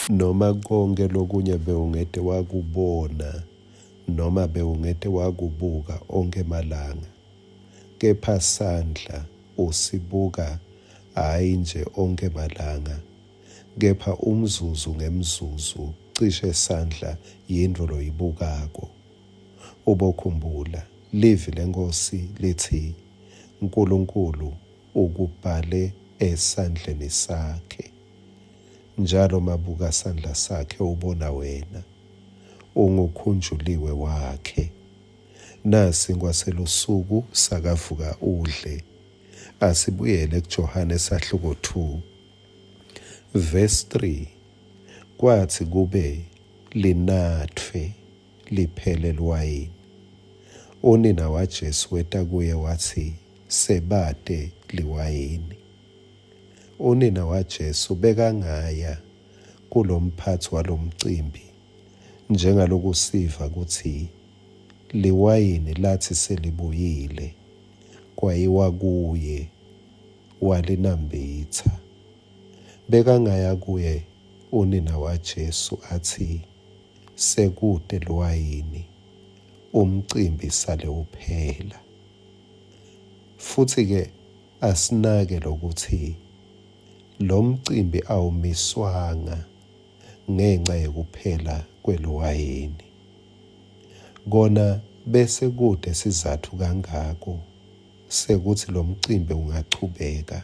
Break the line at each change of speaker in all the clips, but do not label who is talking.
Noma konkhe lokunye bewungete wakubona noma bewungete wakubuka onkhe malanga, kepha sandla usibuka hhayi nje onkhe malanga, kepha umzuzu ngemzuzu cishe sandla yintfo loyibukako. Ubokhumbula, livi leNkhosi litsi Nkulunkulu ukubhale esandleni sakhe. Njalo mabuka sandla sakhe ubona wena. Ungukhunjuliwe wakhe. Nasi selusuku sakavuka udle. Asibuyele kuJohane sahluko 2. Verse 3 Kwatsi kube linatfwe liphele liwayini, unina waJesu weta kuye watsi, Sebate liwayini. Unina waJesu bekangaya kulomphatsi walomcimbi njengaloku siva kutsi liwayini latsi selibuyile kwayiwa kuye walinambitsa. Bekangaya kuye unina waJesu atsi sekute liwayini umcimbi sale uphela. Futsi-ke asinake lokutsi lo mcimbi awumiswanga ngenca yekuphela kweliwayini. Kona bese kute sizatfu kangako sekutsi lo mcimbi ungachubeka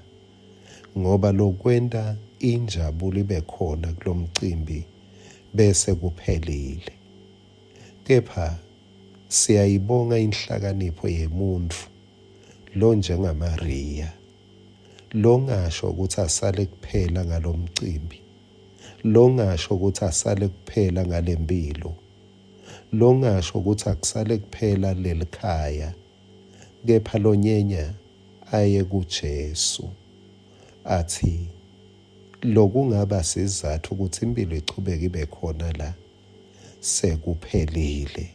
ngoba lokwenta injabulo ibe khona kulo mcimbi bese kuphelile. Kepha siyayibonga inhlakanipho yemuntfu lonjengaMariya, longasho kutsi asale kuphela ngalomcimbi, longasho kutsi asale kuphela ngalempilo, longasho kutsi akusale kuphela lelikhaya, kepha lonyenya aye kuJesu atsi lokungaba sizatfu kutsi impilo ichubeke ibe khona la sekuphelile.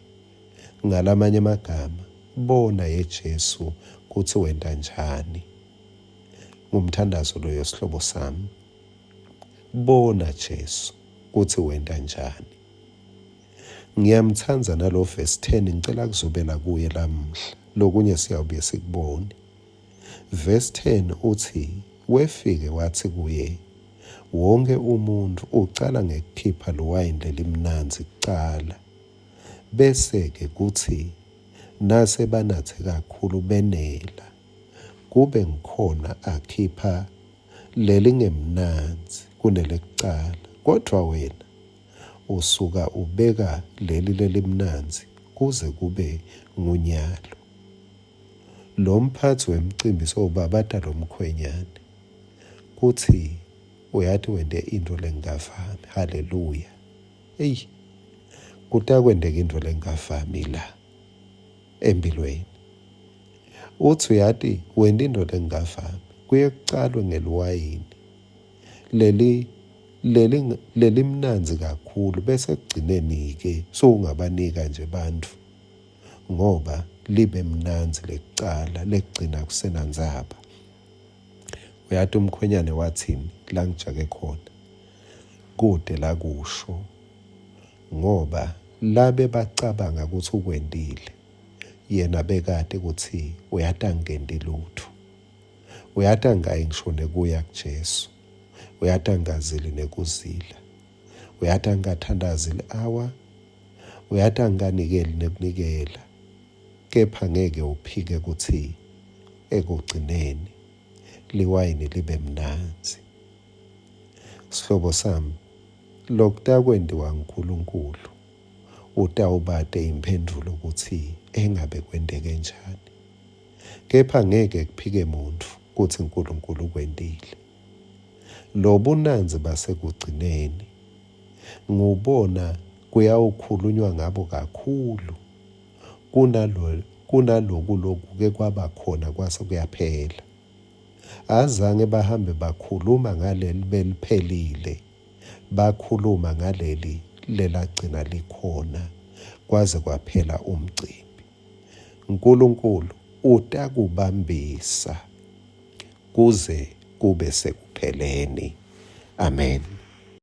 Ngalamanye emagama, bona ye Jesu kutsi wenta njani. Ngumthandazo loyo sihlobo sami. Bona Jesu kutsi wenta njani. Ngiyamtsandza nalo verse 10 ngicela kuzobela kuye lamuhla. Lokunye siyawubuye sikubone. Verse 10 utsi wefike watsi kuye wonke umuntfu ucala ngekukhipha liwayini lelimnandzi kucala bese-ke kutsi nase banatse kakhulu benela kube ngikhona akhipha lelingemnandzi kunelekucala kodvwa wena usuka ubeka leli lelimnandzi kuze kube ngunyalo. Lo mphatsi wemcimbi sowubabata lo mkhwenyane kutsi uyati wente intfo lengavami. Haleluya. Eyi, kutakwenteka intfo lengavami la empilweni. Utsi uyati wenta intfo lengavami. Kuye kucalwe ngeliwayini leli leli lelimnandzi kakhulu bese ekugcineni-ke sowungabanika nje bantfu ngoba libe mnandzi lekucala lekugcina kusenandzaba. Uyati umkhwenyane wathini la ngijake khona? Kute lakusho ngoba labe bacabanga kutsi ukwentile yena bekati kutsi uyati angikenti lutfo. Uyati angayi ngisho nekuya kuJesu. Uyati angazili nekuzila. Uyati angikathandazi li-awa. Uyati angikanikeli nekunikela. Kepha ngeke uphike kutsi ekugcineni liwayini libe mnandzi. Sihlobo sami, lokutakwentiwa nguNkulunkulu utawubate imphendvulo kutsi engabe kwenteke njani. Kepha ngeke kuphike muntfu kutsi Nkulunkulu ukwentile. Lobunandzi basekugcineni ngubona kuyawukhulunywa ngabo kakhulu kunalo kunaloku lokuke kwaba khona kwase kuyaphela. Azange bahambe bakhuluma ngaleli beliphelile, bakhuluma ngaleli lelagcina likhona kwaze kwaphela umcimbi. Nkulunkulu utakubambisa kuze kube sekupheleni. Amen.